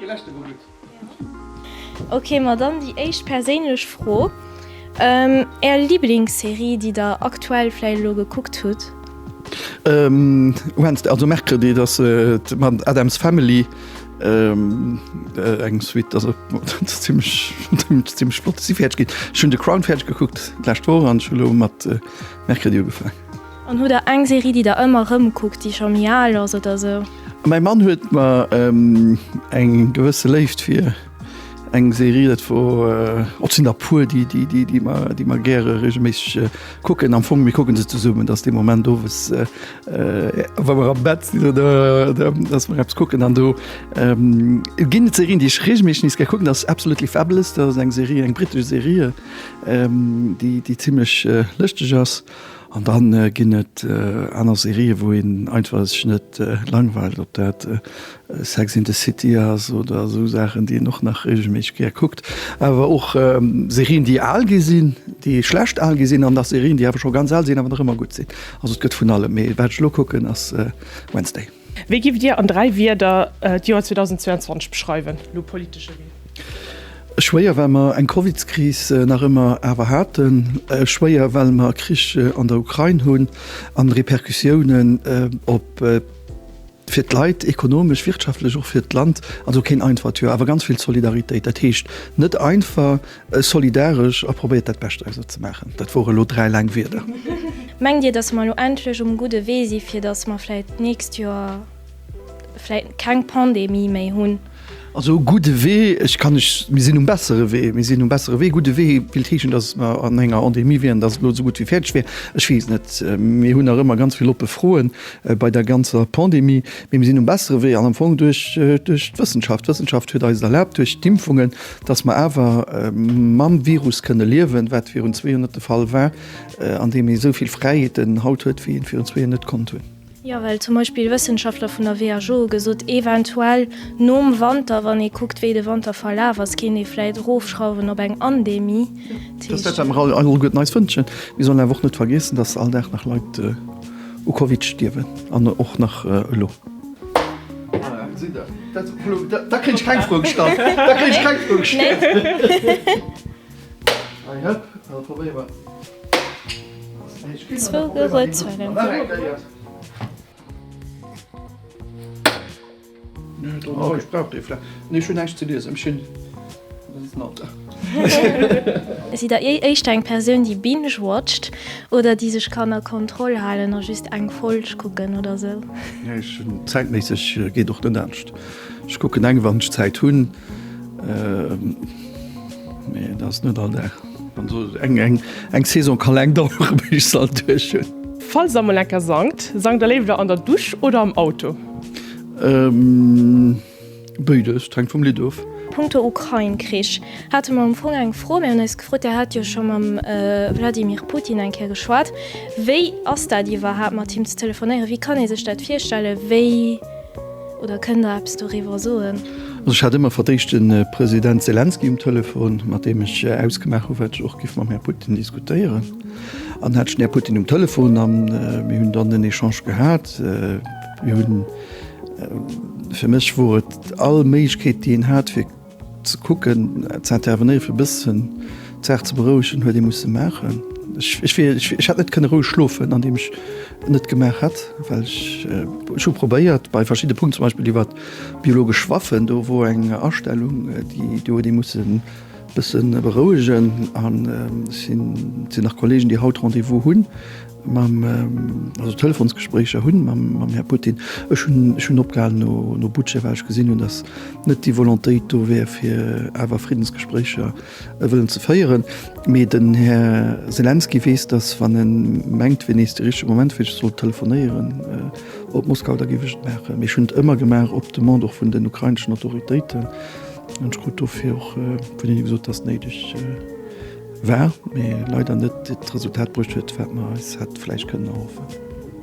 leschte wor gutt. Ok, ma dann déi éischt perséinlech Fro. Är Liblingsserie, déi der aktuell vläicht elo gekuckt hutt? Wednesday, also Mercredi, dat ass mat Addams Family eng Suite, also dat ass zimmlech zimmlech flott, si fäerdeg ginn. Ech hunn The Crown fäerdeg gekuckt d'lescht Woch an ech hu lo mat Mercredi ugefaangen. An hutt der eng Serie, déi der ëmmer erëm kuckt, déi scho méi al ass oder sou? Mäi Mann huet mer eng gewësse Léift fir eng Serie, dat wor, et sinn der puer, déi, déi, déi, déi mer, déi mer gäre regelméisseg kucken. Am Fong, mir kucke se zesummen, dass dee Moment owes, wa mer am Bett sinn oder, oder dass mer eppes kucken. An do ginn et Serien, déi ech regelméisseg nees gär kucken, dat ass Absolutely Fabulous, dat ass eng Serie, eng brittesch Serie, déi, déi zimlech lëschteg ass. An dann ginn et aner Serien, wou een einfach sech net langweilt, ob dat Sex in the City ass oder esou Saachen, déi een och nach reegelméisseg gär kuckt. Awer och Serien, déi al gi sinn, déi schlecht al gi sinn, an nach Serien, déi awer scho ganz al sinn, awer nach ëmmer gutt sinn. Also et gëtt vun allem. Mee wat ech elo kucken, ass Wednesday. Wéi giff Dir an 3 Wierder d'Joer 2022 beschreiwen, elo politesch ewéi? Schwéier, well mer eng Covidskris nach ëmmer awer haten. Schwéier, well mer Krich an der Ukrain hunn an Repercussiounen op fir d'Leit, ekonomesch, wirtschaftlech, och fir d'Land. Also keen einfacht Joer, awer ganz vill Solidaritéit. Dat heescht net einfach, solidaresch a probéiert dat Bescht draus ze maachen. Dat wore elo 3 laang Wierder. Mengt Dir, datt mer elo endlech um gudde Wee si fir datt mer vläit d'nächst Joer vläit keng Pandemie méi hunn? Also gudde Wee, ech kann ech, mir sinn um bessere Wee, mir sinn um bessere Wee. Gudde Wee willt heeschen, datt mer an enger Endemie wieren, datt et elo esou gutt wéi fäerdeg wär. Ech weess net. Mir hunn nach ëmmer ganz vill oppe Froen bei der ganzer Pandemie, mee mir sinn um bessere Wee an am Fong duerch duerch d'Wëssenschaft. D'Wëssenschaft huet eis et erlaabt duerch d'Impfungen, datt mer awer mam Virus kënne liewen, wat virun zwee Joer net de Fall war, an deem ee esou vill Fräiheeten haut huet, wéi een virun zwee Joer net konnt hunn. Jo, well zum Beispill Wëssenschaftler vun der WHO hu gesot, eventuell nom Wanter, wann ee kuckt, wéi de Wanter verlaf ass, kéint ee vläit erofschrauwen op eng Andemie. Dat ass dat, wat mer alleguerten eis wënschen. Mir sollen awer och net vergiessen, datt all Dag nach Leit u Covid stierwen, an och nach elo. Da kréien ech keng Fro gestallt. Da kréien ech keng Fro gestallt. Hei, hëpp, da probéiere mer. Zwou Gerëtzelen. Oh, ech brauch déi vläicht. Nee, ech hunn näischt ze liesen. Ech hunn, dat ass den Alter. Sidd der éischter eng Persoun, déi binge-watcht oder déi sech kann a Kontroll halen a just eng Folg kucken oder sou? Nee, ech hunn zäitméisseg geet och net anescht. Ech kucken eng, wann ech Zäit hunn. Mee dat ass net all Dag. Also eng, eng, eng Saison ka laang dauere bis ech se all duerch hunn. Falls der mol enker sangt, sangt der léiwer an der Dusch oder am Auto? Béides, et hänkt vum Lidd of. Punkto Ukrain-Krich hate mer am Fong eng Fro. Mir hunn eis gefrot, Dir hat jo scho mam Wladimir Putin eng Kéier geschwat. Wéi ass dat iwwerhaapt mat him ze telefonéieren? Wéi kann ee sech dat virstellen? Wéi. Oder kënnt Der eppes doriwwer soen? Also ech hat ëmmer fir d'éischt de President Selenskyj um Telefon, mat deem ech ausgemaach hu wat ech och giff mam Här Putin diskutéieren. An hat ech den Här Putin um Telefon a mir hunn dann en Echange gehat. Mir hunn, fir mech wor et all Méiglechkeet déi een hat fir Ze kucken, ze intervenéieren, fir e bëssen d'Saach ze berouegen, huet ee musse maachen. Ech, ech wier, ech hätt net kënne roueg schlofen, andeem ech et net gemaach hätt, well ech, ech hu probéiert bei verschidde Punkten, zum Beispill iwwer biologesch Waffen, do wor eng Astellung, déi, do huet ee mussen e bësse berouegen. An et sinn, et sinn nach Kollegen, déi haut Rendez-vous hunn. mam, also Telefonsgespréicher hunn mam, mam Här Putin. Ech hunn, ech hunn opgehalen no, no Butja, well ech gesinn hunn, datt net déi Volontéit do wär, fir awer Friddensgespréicher wëllen ze féieren. Mee den Här Selenskyj weess, datt wann e mengt, wier nees de richtege Moment, fir ech soll telefonéieren op Moskau, da géif ech et maachen. Mee ech hunn et ëmmer gemaach op Demande och vun den ukraineschen Autoritéiten. An ech krut dofir och vun hinne gesot, datt néideg War, mee leider net dat Resultat bruecht huet, wat mer eis hätt vläicht kënnen erhoffen.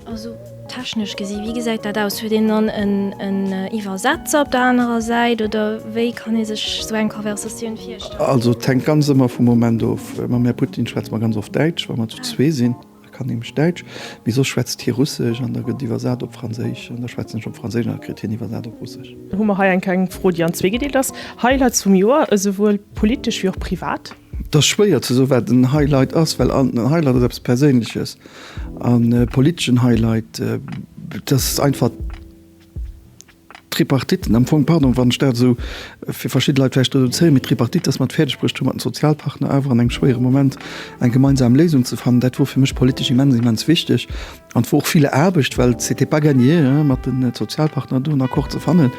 Also technesch gesi, wéi gesäit dat aus? Huet een dann en Iwwersetzer op der anerer Säit oder wéi kann ee sech esou eng Conversatioun virstellen? Also et hänkt ganz ëmmer vum Moment of. Mam Här Putin schwätze mer ganz oft Däitsch, wa mer zu zwee sinn. kann nämlech Däitsch, mee soss schwätzt hie Russesch an da gëtt iwwersat op Franséisch an da schwätzen ech op Franséisch an da kritt hien iwwersat op Russesch. Hu mer hei eng kleng Fro, déi an zwee gedeelt ass. Highlights vum Joer, esouwuel politesch wéi och privat? Et ass schwéier ze soen, wat en Highlight ass, well en Highlight ass eppes Perséinleches. An e politeschen Highlight, dat ass einfach d'Tripartite. Am Fong, pardon, wann ech dat esou fir verschidde Leit vläicht reduzéieren, mee d'Tripartite, dass mer et fäerdeg bruecht hu mat den Sozialpartner awer an engem schwéiere Moment eng gemeinsam Léisung ze fannen, dat wor fir mech politesch immens, immens wichteg. An et wor och vill Aarbecht, well c'était pas gagné, mat den Sozialpartner do en Accord ze fannen.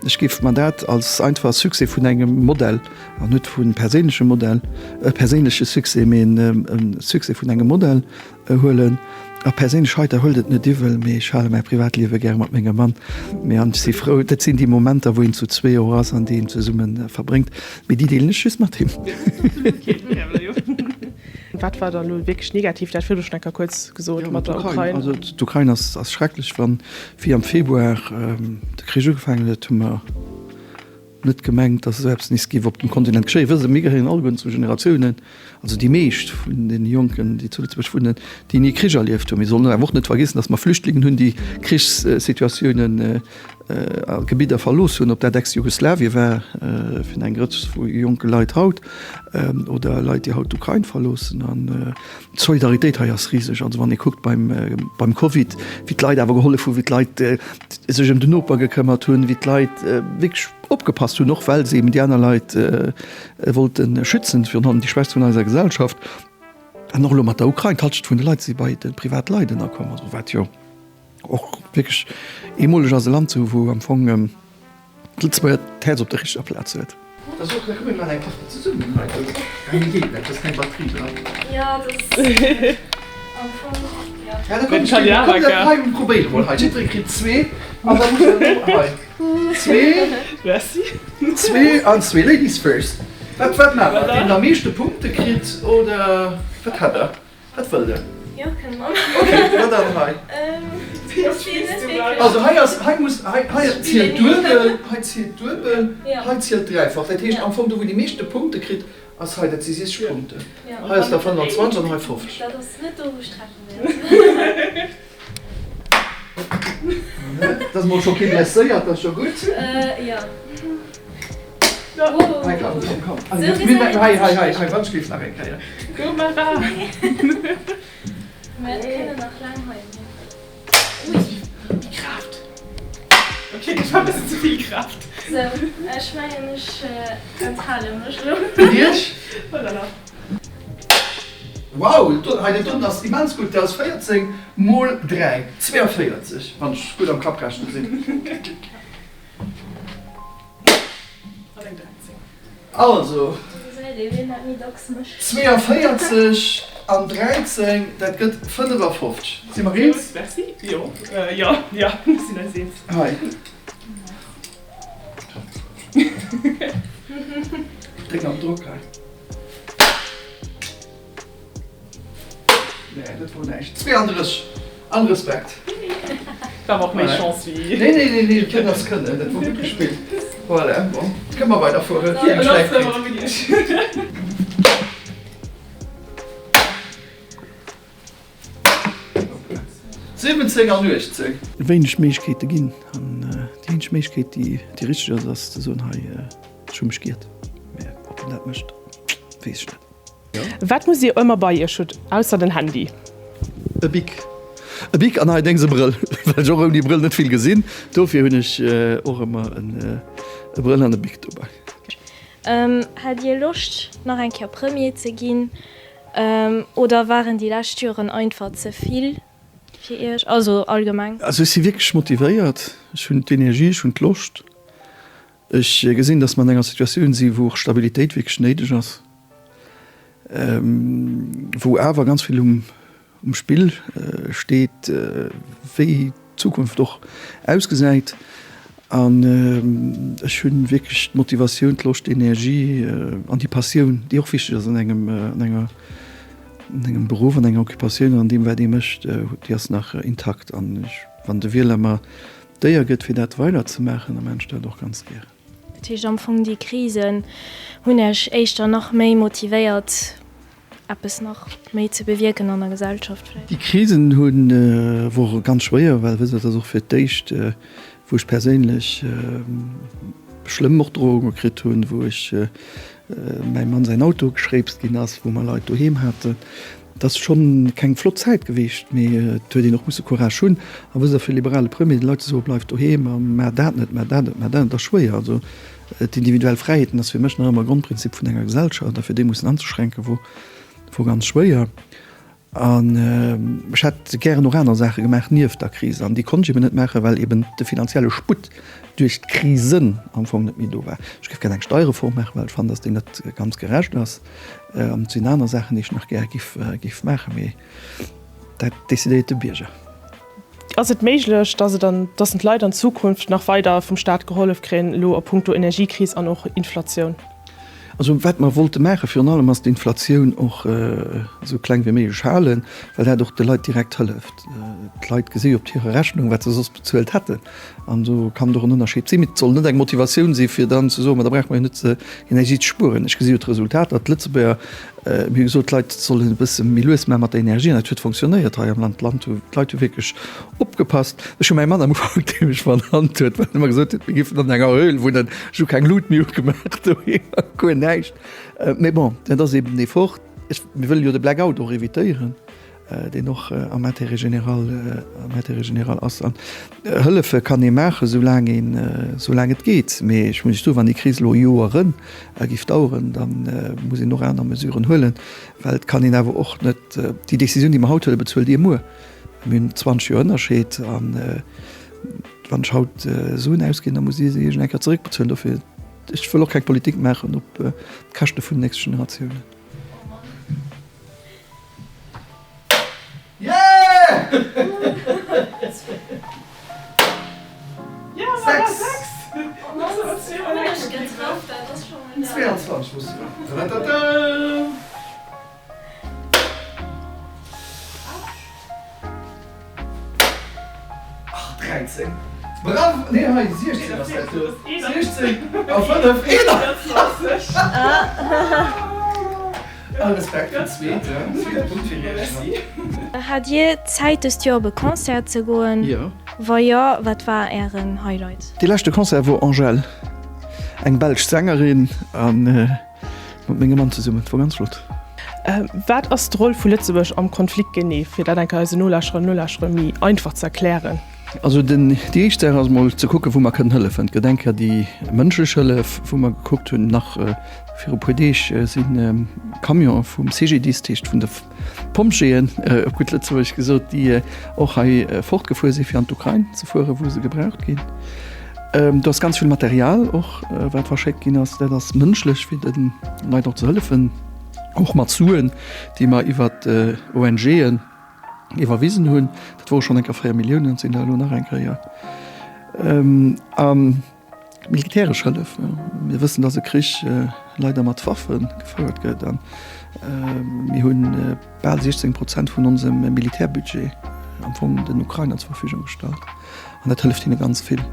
Ech géif mer dat als einfach Succès vun engem Modell, an net vu perséinlechem Modell, e perséinleche Succès, mee e Succès vun engem Modell huelen. A perséinlech heiter, huelt et net iwwel, mee ech hale mäi Privatliewe gäre mat mengem Mann. Mee an ech si frou, dat sinn déi Momenter, wou een zu zwee och ass an déi een zesumme verbréngt, mee déi deelen ech just mat him. Wat war dann elo wierklech negativ? Dat virdru schonn eng Kéier kuerz gesot mat der Ukrain. Also d'Ukrain ass schrecklech. Wann, wéi am Februar de Krich ugefaangen huet, hu mer net gemengt, datt esou eppes nees géif op dem Kontinent geschéien. Wësst Der, mir gehéieren alleguerten zu Generatiounen, also déi meescht vun deene Jonken, déi zu Lëtzebuerg wunnen, déi ni Krich erlieft hunn. Mir sollen awer och net vergiessen, datt mer Flüchtlingen hunn, déi Krichssituatiounen a Gebidder verlooss hunn, ob dat Ex-Jugoslawien war fir eng Grëtz vu jonke Leit haut oder Leit, déi haut d'Ukrain verloossen. An d'Solidaritéit hei ass riseg. Also wann ee kuckt beim, beim Covid, wéi d'Leit awer gehollef hunn, wéi d'Leit sech ëm den Noper gekëmmert hunn, wéi d'Leit wierklech opgepasst hunn, och well se eben déi aner Leit wollte schützen, virun allem déi Schwächst vun eiser Gesellschaft. An och elo mat der Ukrain, d'Halschent vun de Leit si bei de Privatleit ënnerkomm, also wat jo och wierklech eemoleg ass, e Land ze hu wou am Fong d'Lëtzebuerger d'Häerz op der richteger Plaz huet. Da so, da komme mir maachen eng Partie zesummen hei. Ah nee, geet net, do ass keng Batterie dran. Jo, dat ass am Fong, jo. Ja, da komm, komm, komm, da hei, probéiere mol hei. Jiddweree kritt zwee an da muss der elo hei. Zwee. Merci. Zwee an zwee. Ladies first. Wat, wat maache mer? Deen am meeschte Punkte kritt oder wat hat der? Wat wëllt der? Jo, kënne mer. Ok, ma dann hei. Also hei ass, hei muss, hei, hei zielt duebel, hei zielt duebel, hei zielt dräifach. Dat heescht am Fong do wou déi meeschte Punkte kritt ass hei, dat si 60 Punkten. Hei ass der 25 an hei 50. Dat ass net do wou ech treffen wäert. Et ass mol scho kee blesséiert, dat ass scho gutt. Jo. Hei, komm, komm, komm. Hei, hei, hei, hei, wann ech géif nach eng Kéier. Go Mara! Mir kënnen nach laang hei sinn. Ui, déi Kraaft! Ok, dat war e bëssen ze vill Kraaft. Sou, ech mengen ech enthale mech elo. Iech? Oh la la. Wow, hei dat doten ass immens gutt, dat ass 14 mol 3, 42, wann ech gutt am Kapp rechne sinn. An eng 13. Also, 42 an 13, dat gëtt 55. Si mer eens? Merci. Jo, jo, jo, mir sinn eis eens. Hei. Déck am Drock hei. Nee, dat wor näischt. 32 an Respekt. War awer och méi Chance wéi. Nee, nee, nee, nee, Kënnen ass Kënnen. Dat wor gutt gespillt. Voilà, bon, kënne mer weiderfueren. Keen Schläif kritt. 17 an 18. Wéineg Méiglechkeete ginn. An déi eenzeg Méiglechkeet, déi déi richteg ass, ass ze soen, hei, ech hu mech giert. Mä ob en dat mécht, weess ech net. Wat musst Dir ëmmer bei Iech hunn, ausser den Handy? E Bic. E Bic an allerdéngs e Brëll, well ech och ouni Brëll net vill gesinn. Dofir hunn ech och ëmmer e Brëll an e Bic dobäi. Hat Dir Loscht nach eng Kéier Premier ze ginn oder waren déi lescht Joren einfach ze vill fir Iech, also allgemeng? Also ech si wierklech motivéiert, ech hunn d'Energie, ech hunn d'Loscht. Ech gesinn, datt mer an enger Situatioun sinn, wou och Stabilitéit wierklech néideg ass, wou awer ganz vill um Spill steet, wéi d'Zukunft och ausgesäit. An ech hu wierklech d'Motivatioun, d'Loscht, d'Energie an déi Passioun, déi och wichteg ass an engem, an enger, an engem Beruff, an enger Occupatioun, an deem wat ee mécht, déi ass nach intakt. An ech, wann de Wieler mer D'Éier gëtt fir dat weider ze maachen, da maachen ech dat och ganz gären. Dat heescht am Fong déi Krisen hunn Iech éischter nach méi motivéiert. eppes nach méi ze bewierken an der Gesellschaft vläicht? Déi Krisen hu wore ganz schwéier, well wësst Der, et ass och fir d'éischt, wou ech perséinlech schlëmm Morddrohunge kritt hunn, wou ech mäi Mann säin Auto geschréipst ginn ass, wou mer Leit doheem haten. Et ass schonn keng flott Zäit gewiescht, mee et huet een och musse Courage hunn. A wësst Der, fir e liberale Premier de Leit ze soen, bleift doheem a maacht dat net, maacht dat net, maacht dat net, ass schwéier. Also d'individuell Fräiheeten ass fir mech nach ëmmer e Grondprinzip vun enger Gesellschaft a fir déi mussen anzeschränken, wor wor ganz schwéier. An ech hätt gären och aner Saache gemaach nieft der Kris an déi konnt ech eben net maachen, well eben de finanzielle Sputt duerch d'Krisen am Fong net méi do war. Ech géif gär eng Steierreform maachen, well ech fannen, datt déi net ganz gerecht ass. An et sinn aner Saachen, déi ech nach gär giff, giff maachen, mee dat decidéiert de Bierger. Ass et méiglech, dass et an, dass d'Leit an Zukunft nach weider vum Staat gehollef kréien, elo a puncto Energiekris an och Inflatioun? Also wat mer wollte maachen virun allem, ass d'Inflatioun och esou kleng wéi méiglech halen, well dat och de Leit direkt hëlleft. D'Leit gesi jo op hirer Rechnung, wat se soss bezuelt hätten. An do kann et och en Ënnerscheed sinn. Mee et soll net eng Motivatioun si fir dann ze soen, ma da brauche mer jo net Energie ze spueren. Ech gesi jo d'Resultater, d'Lëtzebuerger, mir hu gesot, d'Leit sollen e bësse méi lues maache mat der Energie an dat huet fonctionnéiert hei am Land. D'Land hu, d'Leit hu wierklech opgepasst. Ech hu mäi Mann am Ufank, dee mech vernannt huet, well en ëmmer gesot huet, mir géifen an enger Höhl wunnen. Ech hu keng Lut méi ugemaach doheem a guer näischt. Mee bon, dat ass eben en Effort. Ech, mir wëlle jo de Blackout och evitéieren. deen och am Intérêt général, am Intérêt général ass. An Hëllefe kann ee maachen, soulaang een, soulaang et geet. Mee ech muss lech soen, wann déi Kris elo Joere géif daueren, da muss een och aner Mesuren huelen, well et kann een awer och net, déi Décisioun, déi mer haut huelen, bezuelt Dir muer. Mir hunn 20 Joer Ënnerscheed an wann ech haut Suen ausginn, da musst Dir se iergend eng Kéier zeréckbezuelen. Dofir, ech wëll och keng Politik maachen op d'Käschte vun den nächste Generatiounen. Hat Dir Zäit dëst Joer op e Concert ze goen? Jo. Wa jo, wat war Ären Highlight? Dee leschte Concert wor Angèle, eng belsch Sängerin, an mat mengem Mann zesummen. Et wor ganz flott. Wat ass d'Roll vu Lëtzebuerg am Konflikt genee, fir dat eng Kéier eisen Nolauschtererinnen an Nolauschterer méi einfach ze erklären? Also den, déi éischt Saach ass emol ze kucken, wou mer kënnen hëllefen. Et gëtt eng Kéier déi mënschlech Hëllef, wou mer gekuckt hunn, nach viru puer Deeg si Camionë vum CGDIS, dat heescht vun de Pompjeeën op gutt Lëtzebuergesch gesot, déi och hei fortgefuer sinn, fir an d'Ukrain ze fueren, wou se gebraucht ginn. Do ass ganz vill Material och, wat verschéckt ginn ass. Dat ass mënschlech, fir de Leit och ze hëllefen, och mat Suen, déi mer iwwer ONGen iwwerwisen hunn. Dat wore schonn eng Kéier 4 Milliounen, et sinn der elo nach eng Kéier. A militäresch Hëllef, mir wëssen, datt e Krich leider mat Waffe gefouert gëtt a mir hunn bal 16 Prozent vun onsem Militärbudget am Fong den Ukrainer zur Verfügung gestallt an dat hëlleft hinne ganz vill.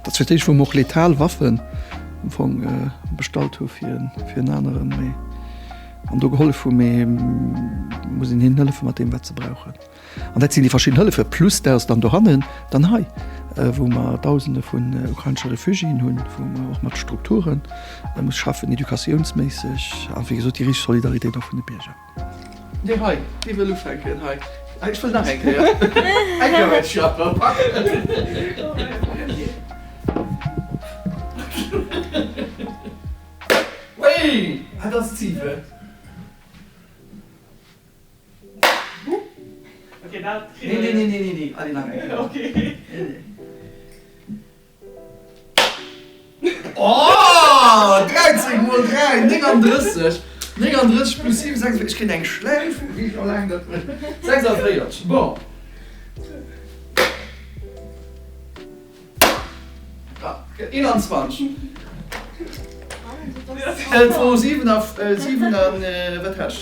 Dat ass fir d'éischt, wou mer och letal Waffen am Fong bestallt hu fir en aneren, mee an do gehollef hu, mee muss een hinnen hëllefe mat deem wat se brauchen. An dat sinn déi verschidden Hëllefe plus dat ass dann dohannen dann hei, wou mer Dausende vun ukrainesche Refugiéen hunn, wou mer och mat Strukture muss schaffen, educatiounsméisseg a wéi gesot déi richteg Solidaritéit och vun de Bierger. Dee hei, dee wëll ufänken hei. Ech wëll nach eng Kéier. Eng Kéier wäert ech awer packen. Wéi! Ah, dat ass d'Siwe. Nee, nee, nee, nee, nee, allez, nach eng Kéier. Nee, nee. Oh! 13 mol 3, 39. 39 plus 7, 46. Ech kréien eng Schläif, wéi scho laang net méi. 46, bon. 21. Et wor 7 a 7 an wat hat ech?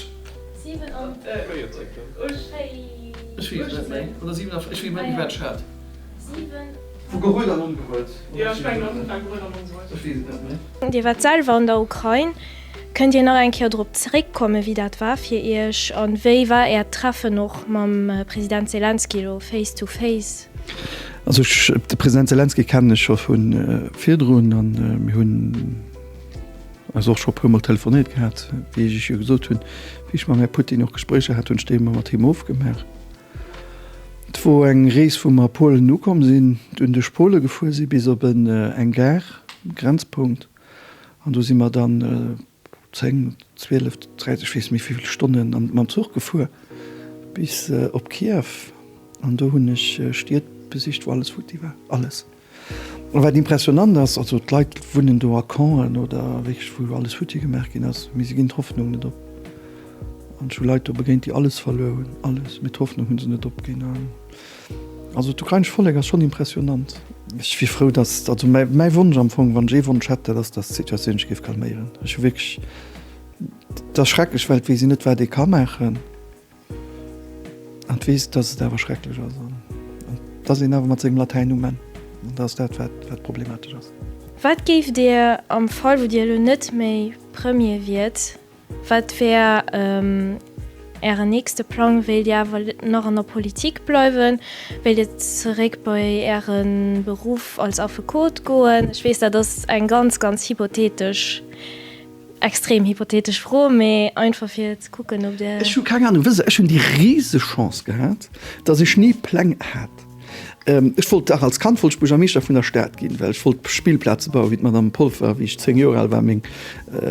7 an Ech weess et net méi. Oder 7 a ech weess net méi wat ech hat. 7. Vu gehuet an ongehuet. Ech weess et net méi. Dir waart selwer an der Ukrain. Kënnt Dir nach eng Kéier drop zeréckkommen, wéi dat war fir Iech an wéi war Äert Treffen och mam President Selenskyj elo face to face? Also ech, de President Selenskyj kennen ech scho vu virdrun an mir hunn eis och scho e puermol telefonéiert gehat. Wéi ech Iech jo gesot hunn, wéi ech mam Här Putin och Gespréicher hat, hunn ech déi ëmmer mat him ofgemaach. Et wor eng Rees wou mer a Polen ukomm sinn, dunn duerch Pole gefuer si bis op eng Gare, Grenzpunkt. An do si mer dann 10, 12, 13, ech weess net méi wéi vill Stonnen mam Zuch gefuer bis op Kiew. An do hunn ech Stied besicht, wou alles futti war, alles. A wat impressionant ass, also d'Leit wunnen do a Campen oder wierklech wou alles futti gemaach ginn ass, mee se ginn d'Hoffnung net op. An ech hu Leit do begéint, déi alles verluer hunn, alles, mee d'Hoffnung hu se net opginn. Also d'ukrainescht Vollek ass schonn impressionant. Ech wier frou, datt, also mäi mäi Wonsch am Fong, wann ech ee Wonsch hätt, dat ass, datt d'Situatioun sech géif calméieren. Ech hu wierklech, et ass schrecklech, well et weess een net, wat ee ka maachen. An et weess, datt et awer schrecklech ass an et ass een awer mat sengem Latäin um Enn. An dat ass dat, wat wat problematesch ass. Wat géift Dir am Fall, wou Dir elo net méi Premier wiert, Wat wär Ären nächste Plang? Wéilt Dir awer nach an der Politik bleiwen? Wéilt Dir zeréck bei Äre Beruff als Affekot goen? Ech weess, dat ass eng ganz, ganz hypothetesch, extrem hypothetesch Fro, mee einfach fir ze kucken, ob Dir. Ech hu keng Ahnung. Wësst Der, ech hunn déi riseg Chance gehat, datt ech ni Pläng hat. Ech wollt dach als Kand wollt ech Buergermeeschter vun der Stad ginn, well ech wollt Spillplaze bauen, wéi d'Madame Polfer, wéi ech 10 Joer al war, meng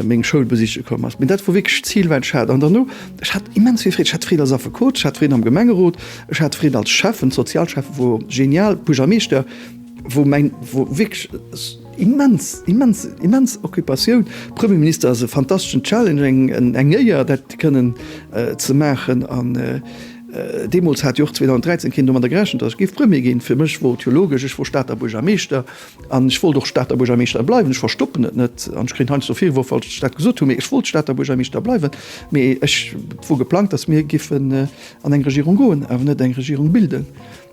meng Schoul besiche komm ass. Mee dat wor wierklech d'Zil, wat ech hat. An derno, ech hat immens vill Freed. Ech hat Freed als Affekot, ech hat Freed am Gemengerot, ech hat Freed als Schäffen, Sozialschäffen wor genial, Buergermeeschter wor mäin, wor wierklech immens, immens, immens Occupatioun. Premierminister ass e fantasteschen Challenge, eng eng Éier, dat kënnen ze maachen. An Deemools hat jo och 2013 keen domadder gerechent, datt ech géif Premier ginn. Fir mech wor et jo logesch, ech wor Stater Buergermeeschter an ech wollt och Stater Buergermeeschter bleiwen. Ech verstoppen et net an ech kréien heiansdo Virwërf, falls ech dat gesot hunn, mee ech wollt Stater Buergermeeschter bleiwen. Mee ech, et wor geplangt, datt mir giffen an eng Regierung goen, awer net eng Regierung bilden.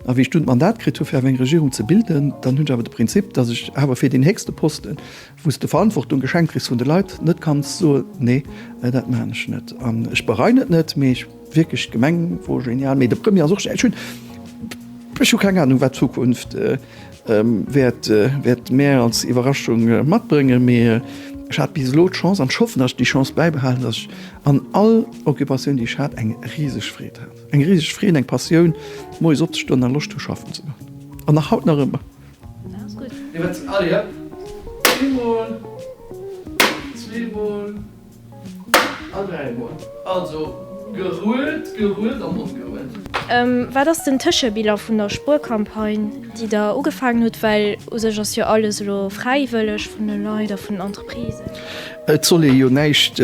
A wéi ech dunn d'Mandat kritt hu fir awer eng Regierung ze bilden, dann hunn ech awer de Prinzip, datt ech awer fir deen héchste Posten, wou s de Verantwortung geschenkt kriss vun de Leit, net kanns soen, nee, dat maachen ech net. An ech bereien et net, mee ech. Wierklech, d'Gemeng wor genial, mee de Premier ass och genial. Ech hunn, ech hu keng Ahnung, wat d'Zukunft wäert, wäert mär als Iwwerraschung matbréngen, mee ech hat bis elo d'Chance, an ech hoffen, datt ech déi Chance bäibehalen, datt ech an all Occupatioun, déi ech hat, eng riseg Freed hat. Eng riseg Freed, eng Passioun, moies opzestoen a Loscht hu schaffen ze goen. An nach haut nach ëmmer. Dat ass gutt. Allez hop, eemol, zweemol. An dräimol. Also gerued, gerued an ongerued. Wat ass den Tëschebilan vun der Spuercampagne, déi Der ugefaangen hutt? Well u sech ass jo alles elo fräiwëlleg vun de Leit a vun den Entreprisen. Et soll ee jo näischt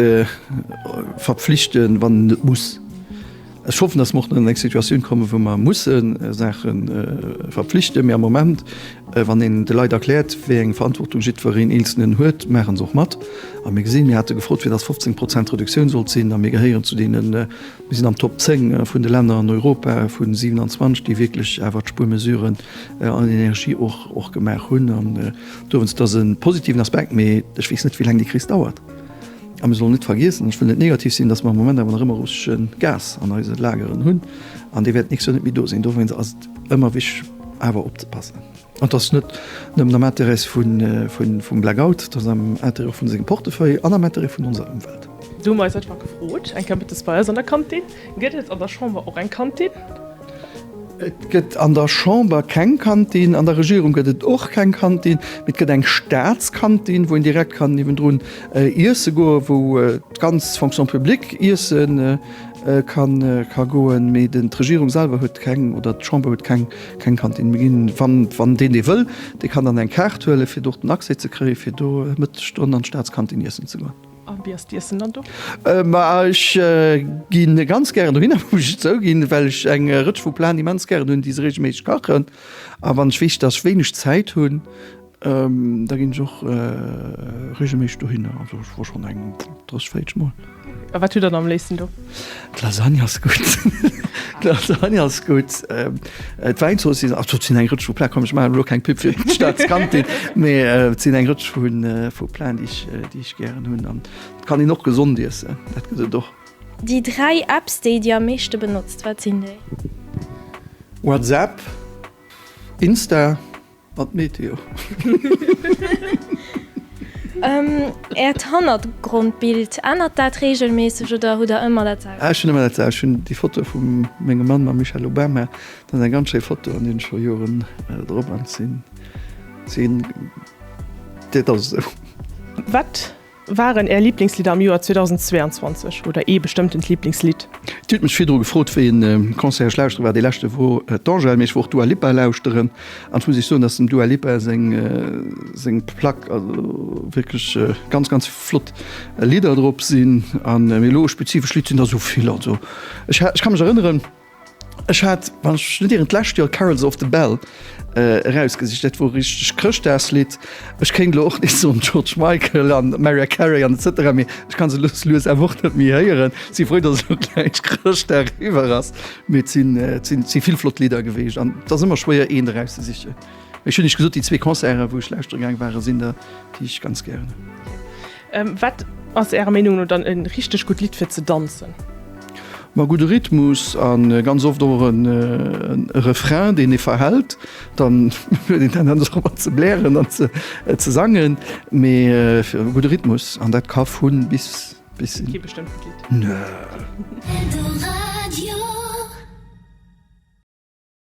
verpflichten, wann een net muss. Ech hoffen, dass mer och net an eng Situatioun kommen, wou mer musse Saache verpflichten. Mee am Moment, wann een de Leit erkläert, wéi eng Verantwortung jiddwereen Eenzelnen huet, maache se och mat. A mir gesinn, mir hate gefrot, fir dass 15 Prozent Reduktioun sollt sinn, a mir gehéieren zu deenen, mir sinn am Top 10 vun de Länner an Europa vu 27, déi wierklech awer d'Spuermesuren an Energie och gemaach hunn. An dowéinst ass e positiven Aspekt. Mee ech weess net, wéi laang déi Kris dauert. A mir sollen net vergiessen, ech wëll net negativ sinn, datt mer am Moment awer nach ëmmer russesche Gas an eise Lageren hunn an dee wäert d'nächst Joer net méi do sinn. Dowéinst ass et ëmmer wichteg awer opzepassen. An et ass net nëmmen am Interêt vum Blackout, et ass am Interêt och vun sengem Portefeuille an am Interêt vun onser Ëmwelt. Du hu mer eis einfach gefrot, eng Kéier mëttes bei eis an der Kantin. Gëtt et an der Chamber och eng Kantin? Et gëtt an der Chamber keng Kantin, an der Regierung gëtt et och keng Kantin, mee et gëtt eng Staatskantin, wou een direkt kann niewendrun iesse goen, wou d'ganz Fonction publique iesse ka goen. Mee d'Regierung selwer huet keng, oder d'Chamber huet keng Kantin. Mir ginn, wann deen, dee wëll, dee kann dann eng Kaart huelen, fir do och den Accès ze kréien, fir do Mëttesstonn an d'Staatskantin iessen ze goen. A wéi ass d'Iessen dann do? Ma ech gi ganz gären dohinner, muss ech zouginn, well ech eng Rëtsch vu Platen immens gären hunn, déi se reegelméisseg kachen. A wann ech weess, dass ech wéineg Zäit hunn. Da ginn ech och reegelméisseg dohinner. Also ech wor schonn eng 30, 40 Mol. A wat hutt der dann am léifsten do? D'Lasagne ass gutt. D'Lasagne ass gutt. D'Wäinzooss sinn, ach do sinn eng Rëtsch vu Plat. Komm ech maachen elo keng Pub fir d'Staatskantin, mee et sinn eng Rëtsch vu Platen, déi ech, déi ech gären hunn. An et kann een och gesond iessen, dat gëtt et och. Déi 3 Apps, déi Dir am meeschte benotzt, wat sinn déi? WhatsApp, Insta. An d'Meteo. Äert Hannergrondbild, ännert dat reegelméisseg oder hutt der ëmmer dat selwecht? Ech hunn ëmmer dat selwecht. Ech hunn déi Foto vu mengem Mann mam Michelle Obama. Dat ass eng ganz schéi Foto an déi hunn ech scho Joren drop an sinn, sinn, dat ass esou. Wat Waren Är Liblingslidder am Joer 2022 oder ee bestëmmtent Liblingslidd? Dir hutt mech virdru gefrot, wéi en Concert ech lauschtere war. Dee leschte wor d'Angèle, mee ech wor och Dua Lipa lauschteren. An ech muss Iech soen, dass dem Dua Lipa seng seng Plack also wierklech ganz, ganz flott Lidder drop sinn. An mee elo e spezifescht Lidd sinn der esou vill. Also ech hat, ech ka mech erënneren, Ech hat, wann ech mech net ieren, d'lescht Joer Carols of the Bell erausgesicht. Dat wor e richtegt Chrëschtdagslidd. Ech kéint elo och nees soen George Michael an Mariah Carey an etc. Mee ech kann se lues lues awer och net méi héieren. Si frou, datt elo gläich Chrëschtdag eriwwer ass. Mee et sinn, et sinn, et si vill flott Lidder geweecht an et ass ëmmer schwéier eent erauszesichen. Mee ech hunn Iech gesot, déi zwee Concerten, wou ech lauschtere gaang waren, sinn der, déi ech ganz gären hunn. Wat ass Ärer Meenung no dann e richteg gutt Lidd fir ze danzen? Ma gudde Rhythmus a ganz oft och e Refrain, deen ee verhält. Dann huet een Tendenz och mat ze blären an ze sangen. Mee e gudde Rhythmus an dat ka vu bis bis sinn. Kee bestëmmtent Lidd? Nö.